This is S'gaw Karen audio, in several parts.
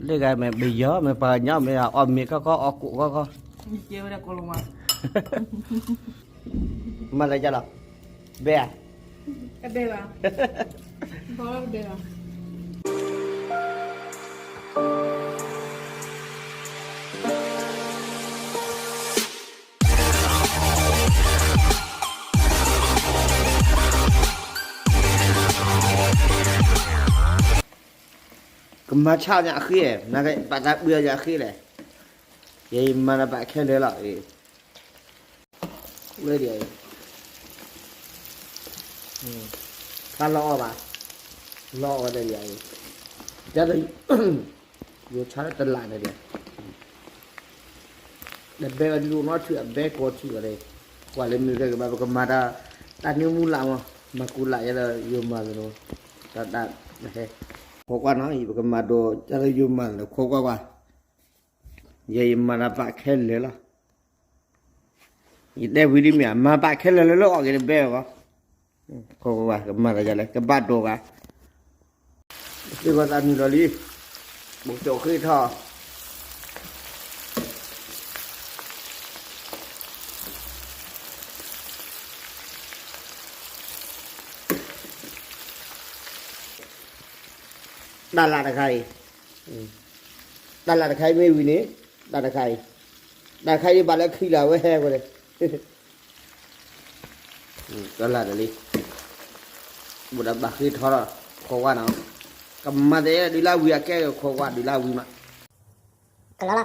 လၢဂၤမ့ၢ်ပယီၤ မ့ၢ်ပှၤကညီ မ့ၢ်အီၣ်မ့ၤခီခီ အီၣ်ကိၣ်ခီခီ, မၤလၢယလီၤ, ဘဲဧါ, ကမၤဆါညါအဃ့, ပာ်သးပှ့ၤညါအဃ့လဲၣ်, ယမၤတၢ်ဘၣ်ခဲလၢာ်လီၤ, ဝဲဒၣ်, ဖျါလီၤအီၣ်ဘၣ်, လီၤအီၣ်ဝဲဒၣ်, ယိၤဆါတလးန့ၣ်ဒီး တဘဲဝဲဒၣ်လိၣ်နီထံၣ်အဘဲကီထံၣ်ဝဲဒၣ်, ကွၢ်လၢမုၢ်ဂဲၤကဘၣ် ပကမၤတၢ် တၢ်နၢမူလၢ်မး, မၤကူလၢ်ယဲလၢယိၤမၤသနီၤ, တၢ်တၢ်ဟဲ, ခိးကွၢ်နီၤ ပကမၤဒိးတၢ်လၢယိၤမၤသနီၤ ခိးကွၢ်ကွၢ်, ယဲယမၤတၢ်ဘၣ်ခဲလၢာ်လီၤ, ယတဲဝံၤဒ်မ့ၢ် မၤဘၣ်ခဲလၢာ်လၢလၢအီၣ်က့ၤတဘဲဝဲ, ခိးကွၢ် ကမၤတၢ်ယလဲၣ် ကဘၣ်ဒိးဂၤ သ့ၣ်ဂီၤသးနုာ်လီၤလံ, ဘိးကၠိၣ်ဃ့ထီၣ်, တၢ်လၢတခါအံၤ, တၢ်လၢတခါအံၤမ့ၢ်ဝံၤန့ၣ်, တၢ်တခါအံၤ, တၢ်တခါအံၤဘၣ်လၢခံလၢအဝဲဟဲဝဲန့ၣ် တၢ်လၢတလံ, ဘိးဒီးဘၣ်ဃ့ထီၣ်လီၤ, ခိးကွၢ်နီၤ, ကမၤသ့ဒုးလၢဝံၤအကဲခိးကွၢ်ဒုးလၢဝံၤမး, ကလီလီ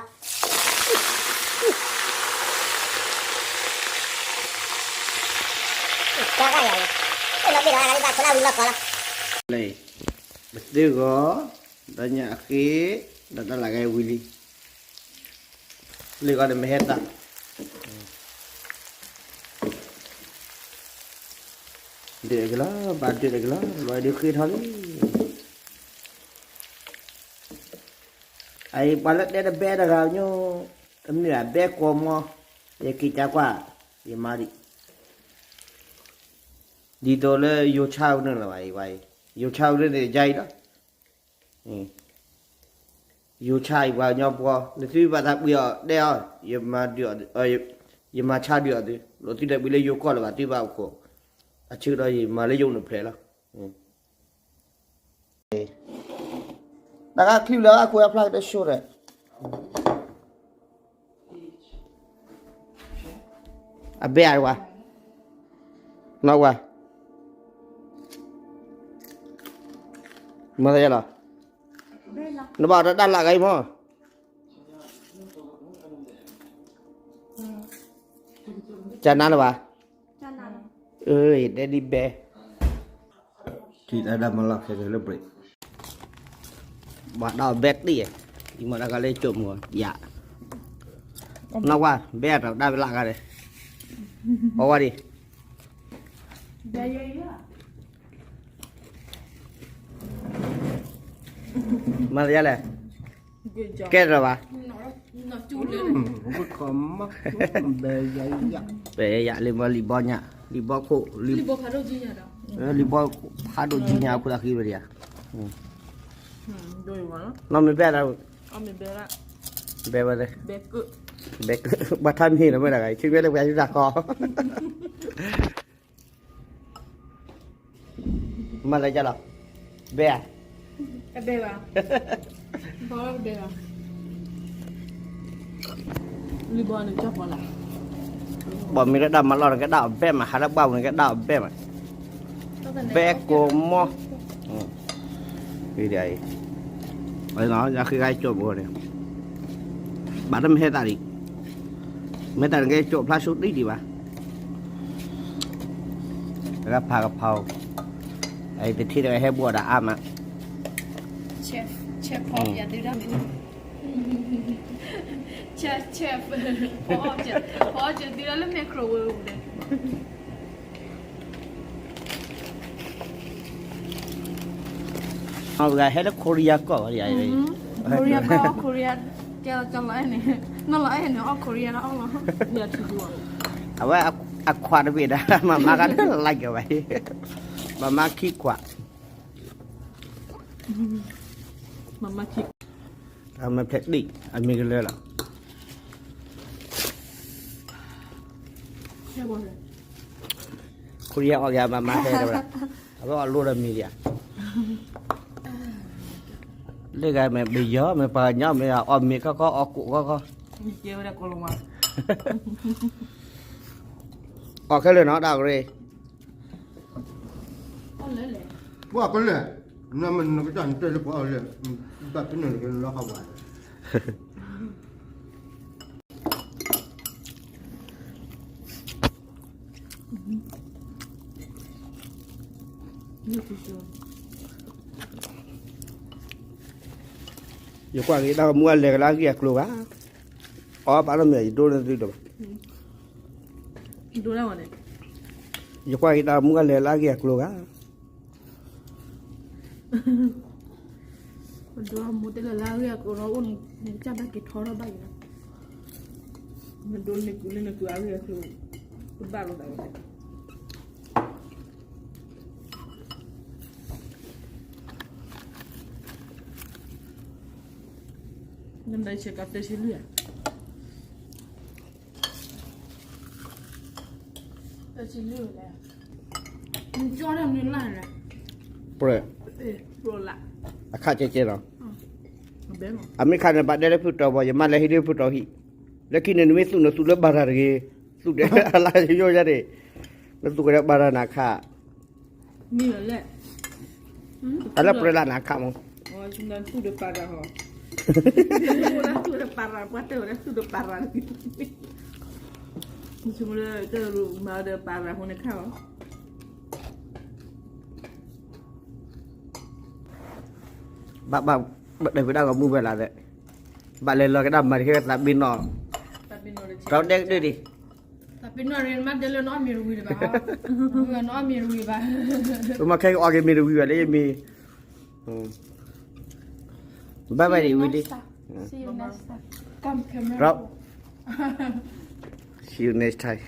ၤ, ကလီလီၤ, လၢဘၣ်ခိးလၢဝံၤလီၤကီလီၤ, လၢ, ပသ့ၣ်ဂီၤ, ဒီးညၣ်အဃ့, ဒီးတၢ်လၢကဲဝံၤလံ လၢဂီၤန့ၣ်မ့ၢ်ဟဲသး, ဒုးကလီၤ ဘၣ်ဒုးကလီၤ ဘၣ်ဒုးဃ့ထီၣ်လံ, အအံၤပှၤလၢတဲတဘဲတဂၤညိ, တမ့ၢ်ဘၣ်ဘဲကိးမီ, ယက့ၤကကွၢ်, ယမၤဒံး, ဒ်သိးလၢယိၤဆါအူန့ၣ်လီၤဘၣ်, ယိၤဆါအူန့ၣ်ယါအံၤလီၤ ယိၤဆါအံၤပှၤကညီပှီၤ နသုဘၣ်သးပှ့ၤအီၤတဲအီၤ, ယမၤဒုးအီၤ, ယမၤဆါဒုးအီၤသု, လိာ်သုဒီးပှ့ၤလၢယိၤကီၢ်လၢၤဘၣ်သုဘၣ်အခိၣ်, အဆၢကတီၢ်ယမၤလၢယအိၣ်နဖျဲၣ်လီၤ, တၢ်ကချုၣ်လၢအခိၣ်အဖျါကတၢၢ်ဆိဒီး အဘဲအဝဲ, နီၢ်ဝဲ, မၤသးယဲလီၤ, နဘၣ်တၢ်လၢဂၤအံၤမး, ကနါလၢၤဘၣ်, အၢ ယတဲဒ်ဘဲ ထံၣ်တၢ်ဒၣ်မၤလီၢ်ခဲလၢာ်လၢ break, ဘၣ်တၢ်အီၣ်ဘဲတ့ၢ်, အံၤမ့ၢ်တၢ်ကလၢကၠိၣ်မူၤယၤ, နီၢ်ဝါ ဘဲအတၢ်ဒၣ်ဝဲလၢဂၤန့ၣ်, အီဝါဒံး, မၤသးယါလဲၣ်, ကဲထီၣ်ဘၣ်, ပယယလံမီၤလံၣ်ဘီညါ, လံၣ်ဘီခိၣ်, လံၣ်ဘီဖးဒိၣ်ကံညါဒီး, လံၣ်ဘီဖးဒိၣ်ကံညါအခိၣ်သးဃံဝဲဒံးဧါ, နီၢ်မ့ၢ်ဘဲဒၣ်, ဘဲဝဲ, ဘဲက, ဘၣ်ထါမ့ၢ်လၢမ့ၢ်တဂၤ ဆံမ့ၢ်လၢပှၤယူဒၤဃီ မၤလၢယလီၤ, ဘဲဧါ, ဘဲဘၣ်, ဘဲဘၣ်, လံၣ်ဘီန့ၣ်ကၠီၣ်ပီလၢ်, ဘၣ်မ့ၢ်ကဒၣ်မၤလီၢ်န့ၣ် ကဒၣ်အီၣ်ဘဲမး, ဟးလၢဘၣ်ပူၤန့ၣ် ကဒၣ်အီၣ်ဘဲမး, ဘဲကိးမီ, အံၤ, ယဃ့ဂၤကၠိၣ်ဘိန့ၣ် ဘၣ်တမ့ၢ်ဟဲသးဒံး, မ့ၢ်တၢ်န့ၣ်ကဲကၠိၣ်ဖျါဆူဒံးဒံးဘၣ်, တဂၤဖးကဖီ, အအံၤတထံၣ်တဂၤဟဲဘှီဒီးအါမး, chef, chef ဖီပျဲသုဒၣ်မ့ၢ်, chef, chef ဖီပျဲသုဒၣ်လၢ microwave ဒီး အဝဲဟဲလၢ Korea ကီၢ်ဝဲဒၣ်, Korea ကီၢ်, Korea ကဲလီၤကၠီလီၤအဲၣ်န့ၣ်, နီၢ်လီၤအဲၣ်န့ၣ် အီၣ် Korea လီၤအီၣ်လီၤ, အဝဲအခွးတဘ့ၣ်ဒၣ် မၤမါကတၢၢ်လၢကဝဲ, မၤမါခံခွး, မၤမါခံ, အမ့ၢ်ဖျဲးဒံၣ် အမ့ၢ်ကလၢာ်လီၤ. ခိၣ်ယဲၢ်အီၣ်က့ၤအမါမါဟဲတဲဝဲဒၣ်, အဝဲအီၣ်လိဒီးမ့ၤဒံးဧါ, လၢဂၤမ့ၢ်ပယီၤ မ့ၢ်ပှၤကညီ မ့ၢ်အီၣ်မ့ၤခီခီ အီၣ်ကိၣ်ခီခီ, အီၣ်ခဲလၢာ်နီၤ တၢ်ကရ့, ပှၤကလၢာ်, နမ့ၢ်နကစၢ်နတဲလၢပှၤအီၣ်လၢာ်, ဘၣ်ဖဲနကလီၤခီပှၤ ယကွၢ်က့ၤတၢ်မူအလဲၤကလၢအဂ့ၢ်အကျိၤဂၤ, အီၣ်ဘၣ်နီတမံၤ ယဒိန့ၢ်သုဒီးဘၣ်, ယကွၢ်က့ၤတၢ်မူအလဲၤလၢအဂ့ၢ်အကျိၤဂၤ, မဒိမူတဲလၢလၢအဂ့ၢ်အကျိၤနီၤ အိၣ်န့ၣ် နကစၢ်ဘၣ်က့ၤထီထီၣ်ဘၣ်က့ၤနီၤ, မဒိန့ၢ်ကုလၢနကုအဂ့ၢ်အကျိၤ, ကဘၣ်လိာ်သးဝဲ နဒၣ်ဆဲးကသဲဆံလွံၢ်ဧါ, သဲဆံလွံၢ်လဲၣ်, နကၠီတၢ်မနုၤလၢ်လဲၣ်, ပြၢ, အခးကဲကဲလီၤ, အမ့ၢ်ခးန့ၣ် ဘၣ်ဒဲလၢဖုတီၤဘၣ် ယမါလဲၤဟံးဒ်ဖုတီၤဟံၣ်, လၢခံန့ၣ် နမ့ၢ်သူၣ်နသူၣ်လၢဘၤရၤတဂ့ၤ, သူၣ်ဒဲလၢယိယါန့ၣ်, နသူၣ်ကဒဲဘၤရၤနၤခး မ့ၢ်လဲၣ်, အလၢပြၢလၢနၤခးမး, သူၣ်ဒီးပၤရၤဟီ, သူၣ်ဒီးပၤရၤ ပှၤတဲဝဲဒၣ်သူၣ်ဒီးပၤရၤ, ဆိကမိၣ်လၢတၢ်မၤဒီးပၤရၤအဃိန့ၣ်ခးလီၤ, ဘၣ်ဘၣ်, ဘၣ်တဲဝဲဒၣ်ကမူဝဲလၢ်သ့, ဘၣ်လဲၤလီၤကဒါမၤတခါသးပ့ၤနီၣ်, သးပ့ၤနီၣ်ဒီးတဲဒၣ်ဒံး သးပ့ၤနီၣ်ရ့ နမ့ၢ်တဲလၢနအီၣ်မ့ၤတဝံၤတဘၣ်, နအီၣ်မ့ၤတဝံၤဘၣ်, မ့ၢ်ခဲကအီၣ်က့ၤမ့ၤတဝံၤဘၣ်လၢယမ့ၤ, bye bye ဒံးဝံၤလံ, See you next time. Come camera. See you next time.